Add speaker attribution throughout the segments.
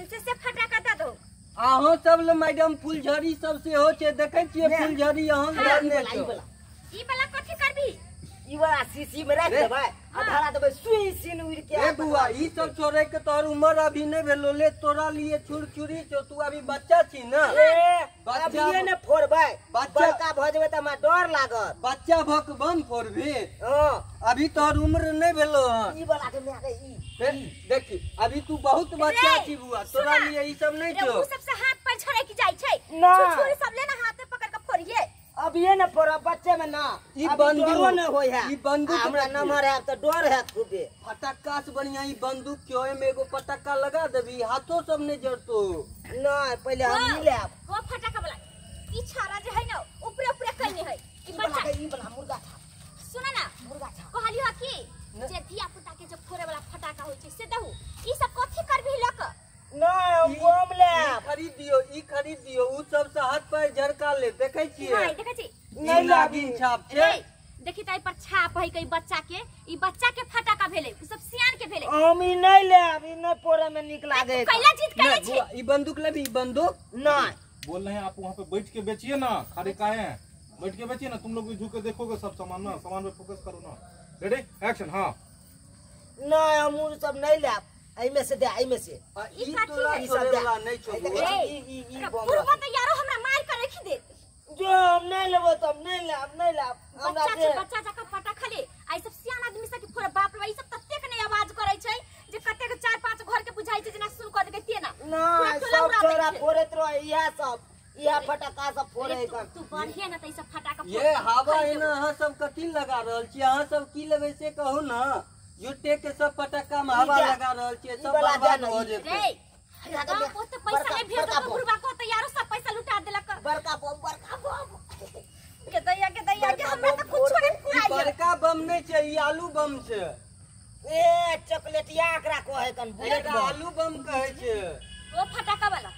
Speaker 1: से से फटाका दे दो।
Speaker 2: अहाँ सब ले मैडम फुलझड़ी सब सेहो छै, देखै छियै फुलझड़ी अहाँ घर
Speaker 3: ई वाला
Speaker 1: ई वाला कथि करबी?
Speaker 3: ई वाला शीशी में राख देबै आ धरा देबै सुई सीन उड़ के।
Speaker 2: ए बुआ ई सब छोड़े के तोहर उम्र अभी नहीं भेलो, ले तोरा लिए छुरछुरी छौ, तू अभी बच्चा छी ना।
Speaker 3: ए अभिये ने फोड़बै, बड़का भ जेबै त हमरा डर लागत।
Speaker 2: बच्चा भ के बम फोड़बी?
Speaker 3: हां
Speaker 2: अभी तोहर उम्र नहीं भेलो हन।
Speaker 3: ई वाला के माय के ई
Speaker 2: देखी अभी तू बहुत बच्चा छी बुआ, तोरा लिए ई सब नहीं छौ।
Speaker 1: उ सब से हाथ पर झड़क जाय छै, छुरछुरी सब ले ना हाथ पे पकड़ के फोड़िए।
Speaker 3: अभिये न फोड़ब बच्चे में ना,
Speaker 2: ई बंदूक
Speaker 3: न होय है,
Speaker 2: ई बंदूक
Speaker 3: हमरा नमहर है त डर है खूबे।
Speaker 2: फटक्का से बढ़िया ई बंदूक के ओय में एगो फटक्का लगा देबी हाथो सब नहीं जरतो।
Speaker 3: न पहले हम ई लेब।
Speaker 1: हो फटक्का वाला ई छाड़ा जे है ना ऊपरे ऊपरे कइने है ई बच्चा।
Speaker 3: ई वाला मुर्गा छाप,
Speaker 1: सुन ना
Speaker 3: मुर्गा छाप
Speaker 1: कहलियो कि जे धिया पुता के जो फोड़े वाला फटाका होय छै से दहु। ई सब कथि करबी लक?
Speaker 3: न हम बम लेब।
Speaker 2: खरीद दियो, ई खरीद दियो, उ सब से हाथ पैर झरका ले। देखै छियै?
Speaker 1: हां देखै छी।
Speaker 2: नहीं लागी छाप छै,
Speaker 1: देखी त पर छाप है कई बच्चा के, ई बच्चा के फटाका भेले, उ सब सियान के भेले।
Speaker 3: हम ई नहीं लेब, ई नहीं फोड़े में निक लागे।
Speaker 1: कैला जीत कैले छी?
Speaker 2: ई बंदूक लेबी? ई बंदूक
Speaker 3: नहीं
Speaker 4: बोल रहे हैं आप वहाँ पे बैठ के बेचिए ना, खाली काहे हैं बैठ के बेचिए ना, तुम लोग भी झुक के देखोगे सब सामान ना, सामान पे फोकस करो ना। Ready action. हां
Speaker 3: नहीं हम उ सब नहीं लेब, एमे से दे, एमे से
Speaker 2: ई तोरा
Speaker 3: ई सब दे।
Speaker 2: नहीं छौ
Speaker 3: ई ई ई बम
Speaker 1: पूर्व त यारो हमरा मार के रखि दे।
Speaker 3: जो हम नहीं लेबो त हम नहीं लेब, नहीं लेब। हमरा
Speaker 1: बच्चा छै, बच्चा जका फटाका ले आई सब सियान आदमी से कि फोड़। बाप रे ई सब ततेक नहीं आवाज करै छै जे कतेक 4-5 घर के बुझाई छै जेना सुन क देके तेना
Speaker 3: ना सब छोरा फोड़ैत रहे। इहा सब इहा फटाका सब फोड़े
Speaker 1: कर। तू बढ़िया ना त ई सब फटाका फोड़।
Speaker 2: ये हवा एना अहाँ सब कथि लगा रहल छी? अहाँ सब की लेबै से कहू ना। जुटे के सब फटाका में हवा लगा रहल छी, सब बर्बाद हो जेतै।
Speaker 1: रे गांव को त पैसा नहीं भेज दो बुढ़वा को त यारो सब पैसा लुटा देलक।
Speaker 3: बड़का बम, बड़का बम
Speaker 1: के दैया के दैया के हमरा त कुछ नहीं फुराई।
Speaker 2: बड़का बम नहीं छै, ई आलू बम छै।
Speaker 3: ए चॉकलेटिया एकरा कहै कन बुलेट
Speaker 2: बम, आलू बम कहै छै।
Speaker 1: ओ फटाका वाला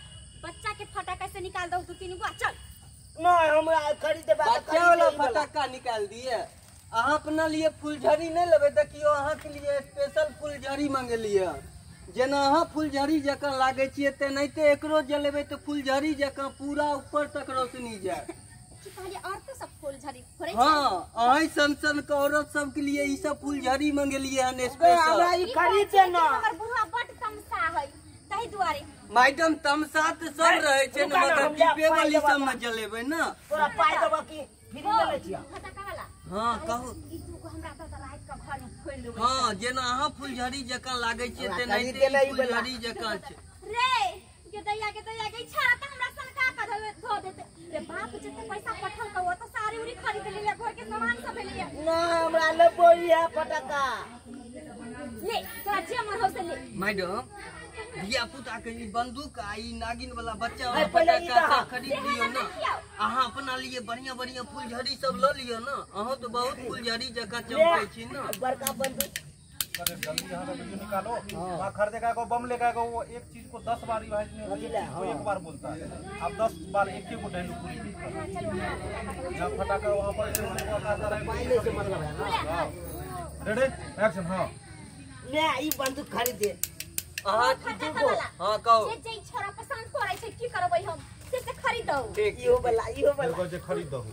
Speaker 1: बच्चा के फटाका से निकाल दो 2-3 गो। चल
Speaker 3: नहीं हमरा खरीद देबा त
Speaker 2: बच्चा वाला फटाका निकाल दिए। अहाँ अपना लिए फुलझड़ी नहीं लेबै? देखियो अहाँ के लिए स्पेशल फुलझड़ी मंगेलियै। जेना अहाँ फुलझड़ी जकाँ लागै छियै तेनाहिते एकरो जलेबै तऽ फुलझड़ी जकाँ पूरा ऊपर तक रोशनी जायत।
Speaker 1: की कहलियै औरत सब फुलझड़ी फोड़ै छै?
Speaker 2: हाँ अहीं सन सन के औरत सब के लिए ई सब फुलझड़ी मंगेलियै हन स्पेशल।
Speaker 3: हमरा ई खरीद दे ना।
Speaker 1: हमर बुढ़वा बड तमसा है तहि दुआरे।
Speaker 2: मैडम तमसा तऽ सब रहै छै ने, मगर डिब्बे वाली सब में जलेबै ना।
Speaker 3: तोरा पाइ देबऽ की फ्री में लै छियै?
Speaker 1: फटाका वाला
Speaker 2: हाँ कहू।
Speaker 1: ई दूगो हमरा त रात के घर में फोड़ लेबै।
Speaker 2: हाँ जेना अहाँ फुलझड़ी जकाँ लागै छियै तेनाहिते ई फुलझड़ी जकाँ छै।
Speaker 1: रे के दैया के दैया के छाड़ा त हमरा सनका के धो देते। रे बाप जते पैसा पठल त ओ त सारी उरी खरीद लेले, घर के सामान सब लेले।
Speaker 3: ना हमरा लेबो इहे फटाका।
Speaker 1: ले तोरा जे मन हो से ले।
Speaker 2: मैडम धिया पुता के ई बंदूक आ ई नागिन वाला बच्चा वाला फटाका सब खरीद लियो ना। अहाँ अपना लिए बढ़िया बढ़िया फुलझड़ी सब ल लियो ना। अहाँ तो बहुत फुलझड़ी जकाँ चमकै छी ना।
Speaker 3: बड़का बंदूक
Speaker 4: अरे जल्दी यहाँ से वीडियो निकालो। वहाँ खरीदेगा को बम लेगा को वो एक चीज को 10 बार रिवाइज नहीं होती, वो एक बार बोलता है। आप 10 बार एक एक को डायलॉग पूरी करो। फटाका वहाँ पर
Speaker 3: मतलब है ना।
Speaker 4: Ready action. हाँ
Speaker 3: मैं ई बंदूक खरीद दे।
Speaker 2: अहाँ हाँ कहू।
Speaker 1: जे जे छोरा पसंद करै छै की करबै हम से खरीदौ।
Speaker 2: ठीक
Speaker 3: इहो वाला, इहो वाला
Speaker 4: एगो जे खरीद दहु।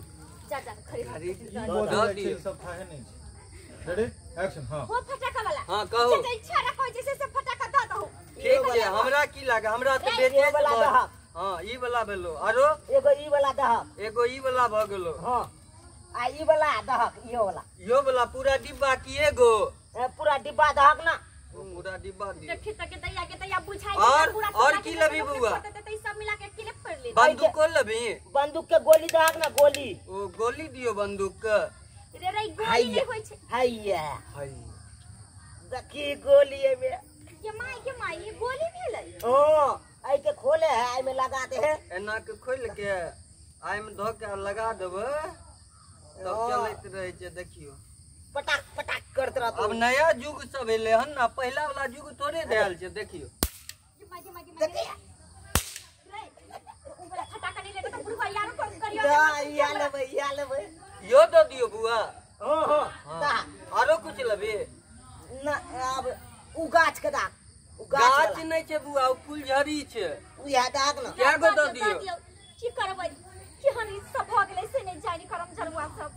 Speaker 1: जा जा खरीद
Speaker 4: दो सब खाए नहीं। Ready action. हां
Speaker 1: हो फटाका वाला।
Speaker 2: हां कहू।
Speaker 1: जे इच्छा रखै छै से फटाका द दहु।
Speaker 2: ठीक छै हमरा की लागे, हमरा त बेचे
Speaker 3: वाला दह।
Speaker 2: हां ई वाला भेलो, आरो
Speaker 3: एगो ई वाला दह,
Speaker 2: एगो ई वाला भ गेलो।
Speaker 3: हां आ ई वाला दहक, इहो वाला,
Speaker 2: इहो वाला पूरा डिब्बा की एगो?
Speaker 3: पूरा डिब्बा दहक ना,
Speaker 2: पूरा डिब्बा दी।
Speaker 1: देखि त के दैया के दैया बुझाई
Speaker 2: और और की लेबी बुआ?
Speaker 1: त ई सब मिला के अकेले फोड़ ले।
Speaker 2: बंदूक को लेबी?
Speaker 3: बंदूक के गोली दहक ना, गोली।
Speaker 2: ओ गोली दियो बंदूक के।
Speaker 1: रे रे गोली नहीं होय छै।
Speaker 3: हैया
Speaker 2: है
Speaker 3: देखी गोली एमे।
Speaker 1: के माई के माई ये गोली भेलै।
Speaker 3: ओ आई के खोले है, आई में लगा दे है।
Speaker 2: एना के खोल के आई में धो के लगा देबै तब चलैत रहे छै। देखियो
Speaker 3: पटाक पटाक करत रहत।
Speaker 2: अब नया युग सब एले हन ना, पहला वाला युग थोड़े देल छै। देखियो
Speaker 3: देखियो
Speaker 1: रे उ वाला फटाका नहीं लेते त बुढ़वा यार फोन करियो।
Speaker 3: दा या लेबै, या लेबै।
Speaker 2: यो दो दियो बुआ।
Speaker 3: हां हां
Speaker 2: आरो कुछ लेबे
Speaker 3: ना? अब उ गाछ के दा।
Speaker 2: गाछ नहि छै बुआ, ओ फुलझड़ी छै।
Speaker 3: उएह दाग न।
Speaker 2: कए गो दऽ दियौ?
Speaker 1: की करबै, केहन ई सब भऽ गेलै से नहि जानि। करम जरुआ सब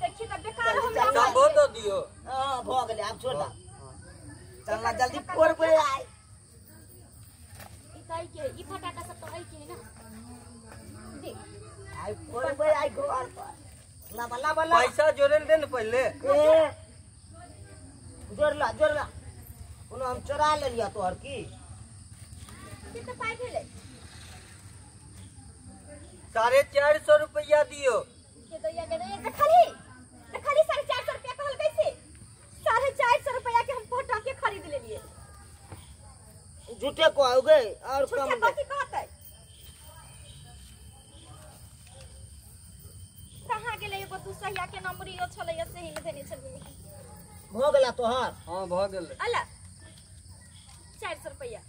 Speaker 1: देखी तऽ बेकार हमरा।
Speaker 2: सबो दऽ दियौ।
Speaker 3: हाँ भऽ गेलै, आब छोड़ दा, चल ना जल्दी फोड़बै आइ।
Speaker 1: ई तऽ के ई फटाका सब तऽ के ना देख,
Speaker 3: आइ फोड़बै आइ घर पर। लाबा लाबा लाबा,
Speaker 2: पैसा जोड़े दे ने पहिले।
Speaker 3: ए जोड़ला जोड़ला, कोनो हम चोरा लेलियऽ तोहर की?
Speaker 1: कते पाइ भेलै?
Speaker 2: 450 रुपया दियो।
Speaker 1: के दैया के दैया, देखली देखली 450 रुपया कहलकै से 450 रुपया के हम पटाखे खरीद लेलिए।
Speaker 3: झूठे कहू गे, और कम
Speaker 1: झूठे कथी कहतै? कहाँ गेलै एगो दू सहिया के नंबरियो छलैया, सेही में देने छलियै।
Speaker 3: भऽ गेला तोहर?
Speaker 2: हाँ भऽ गेलै।
Speaker 1: अला 400 रुपया।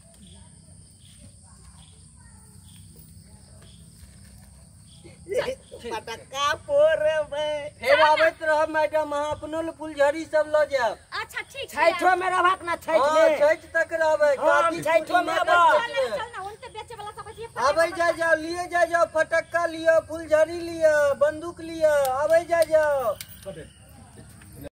Speaker 3: पटक्का फोड़बै।
Speaker 2: फेर आबैत रहब मैडम, अहाँ अपनो लए फुलझड़ी सब लऽ जायब।
Speaker 1: अच्छा ठीक छै।
Speaker 3: छठो में रहबाक ना? छठ
Speaker 2: हाँ
Speaker 3: में
Speaker 2: छठि तक रहबै।
Speaker 3: हाँ, हम
Speaker 2: कार्तिक
Speaker 3: छठो में
Speaker 2: पूर्णिमा तक।
Speaker 3: अबै।
Speaker 1: चल चल ना, उनते बेचे वाला सब छै।
Speaker 2: आबै जाय जाओ, लिए जाय जाओ, फटक्का लिअ, फुलझड़ी लिअ, बंदूक लिअ, आबै जाय जाओ।